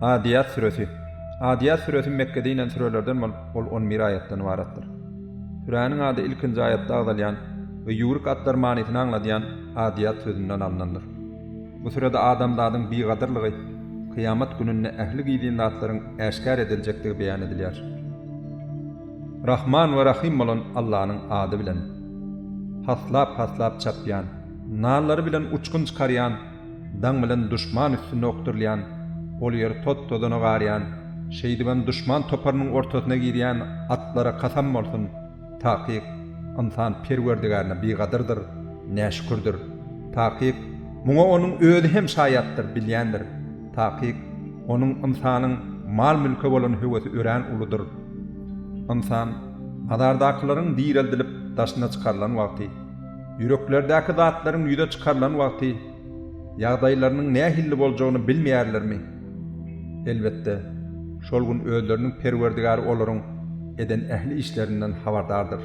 Adiýat süresi Adiýat süresi Mekgede inen sürelerden bolup, ol on bir aýatdan ybaratdyr. Süräniň ady ilkinji aýatda agzalýan we ýüwrük atlar manysyny aňladýan Adiýat sözünden alnandyr. Bu sürede adamzadyň bigadyrlygy, kyýamat gününde ähli gizlin zatlaryň äşgär ediljekdigi beýan edilýär. Rahman we Rahym bolan Allanyň ady bilen. Haslap-haslap çapýan, nallary bilen uçgun çykarýan, daň bilen duşman üstüne okdurylýan, ol ýeri tot-tozana garýan, şeýdibem duşman toparynyň ortasyna girýän atlara kasam bolsun, takyk, ynsan Perwerdigärine bigadyrdyr, näşükürdir. Takyk, muňa onuň özi hem şaýatdyr, bilýändir. Takyk, onuň, ynsanyň, mal-mülke bolan höwesi örän uludyr. Ynsan, mazardakylaryň direldilip daşyna çykarylan wagty, ýüreklerdäki zatlaryň ýüze çykarylan wagty, ýagdaýlarynyň nähilli boljagyny bilmeýärlermi? Elbetde, şol gün özleriniň Perwerdigary olaryň eden ähli işlerinden habardardyr.